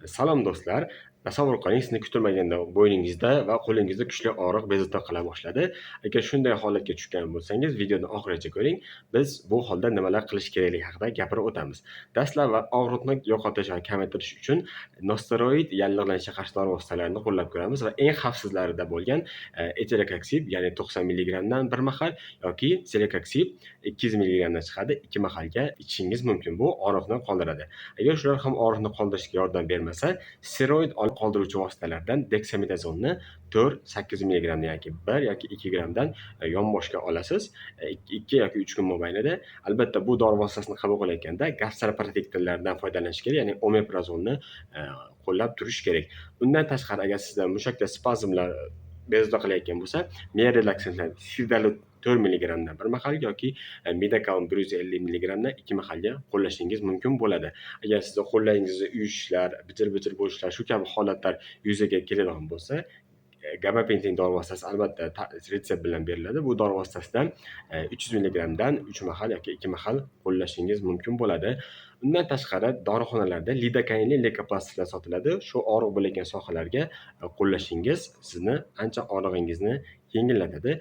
Salom, do'stlar. Tasavvur qiling, sizni kutilmaganda bo'yningizda va qo'lingizda kuchli og'riq bezovta qila boshladi. Agar shunday holatga tushgan bo'lsangiz, videoni oxirigacha ko'ring. Biz bu holda nimalar qilish kerakligi haqida gapirib o'tamiz. Dastlab va og'riqni yo'qotish va kamaytirish uchun nosteroid yallig'lanishga qarshi dori vositalarini qo'llab ko'ramiz va eng xavfsizlarida bo'lgan etoricoxib, ya'ni 90 milligramdan bir mahal yoki celecoxib 200 milligramdan chiqadi, ikki mahalga ichishingiz mumkin. Bu og'riqni qoldiradi. Agar shular ham og'riqni qoldirishga yordam bermasa, steroid qoldiruvchi vositalardan deksametazonni 4-8 milligramdan yoki 1 yoki 2 grammdan yonboshga olasiz 2 yoki 3 kun mobaynida. Albatta, bu dori vositasini qabul qilayotganda gastroprotektorlardan foydalanish kerak, ya'ni omeprazolni qo'llab turish kerak. Undan tashqari, agar sizda mushakda spazmlar bezovta qilayotgan bo'lsa, miorelaksantlar sirdalot 4 milligramdan bir mahal yoki midakalm 150 milligramdan ikki mahalga qo'llashingiz mumkin bo'ladi. Agar sizda qo'llaringizda uyushishlar, bijir-bijir bo'lishlar, shu kabi holatlar yuzaga keladigan bo'lsa, gabapentin dori vositasi albatta retsept bilan beriladi. Bu dori vositasidan 300 milligramdan 3 mahal yoki 2 mahal qo'llashingiz mumkin bo'ladi. Undan tashqari, dorixonalarda lidokainli leykoplastlar sotiladi. Shu og'riq bo'layotgan sohalarga qo'llashingiz sizni ancha og'rig'ingizni yengillatadi.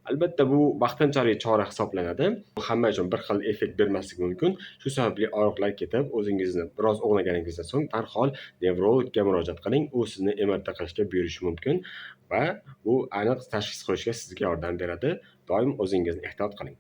Albatta, bu vaqtinchalik chora hisoblanadi. Hamma uchun bir xil effekt bermasligi mumkin. Shu sababli og'riqlar ketib, o'zingizni biroz o'nglaganingizdan so'ng darhol nevrologga murojaat qiling. U sizni MRT qilishga buyurishi mumkin va bu aniq tashxis qo'yishga sizga yordam beradi. Doim o'zingizni ehtiyot qiling.